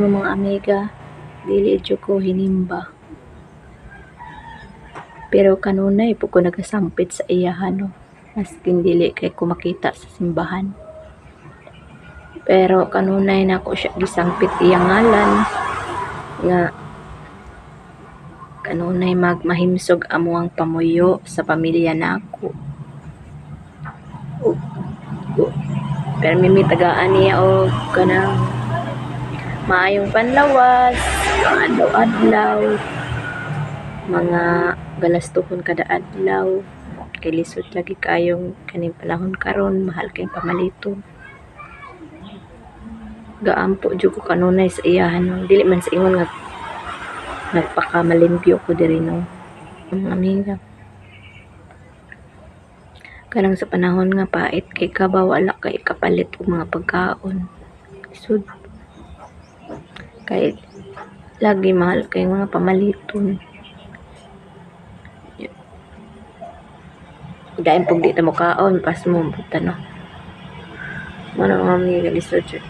Mga amiga, dili jud ko hinimba. Pero kanunay pud ko nagasampit sa iyaha, no. Maskin dili kay ko makita sa simbahan. Pero kanunay nako siya gisangpit iyang ngalan nga kanunay magmahimsog among pamuyo sa pamilya nako. Pero mi tagaan niya og kanang maayong panlawas, adlaw-adlaw, mga galastuhon kada adlaw. Kay lisod lagi kaayong kaning panahon karon, mahal kayong pamaliton. Gaampo jud ko kanunay sa iyahan, no. Dili man sa ingon nga nagpakamalimpyo ko diri, no. Mga amiga. Kanang sa panahon nga pait kay ka ba, wala kay kapalit og mga pagkaon. Lisod. Kay lagi mahal kay mga pamaliton. Dayon pag di ta mokaon, pasmo buta, no. Mao na, mga amiga, lisod jud.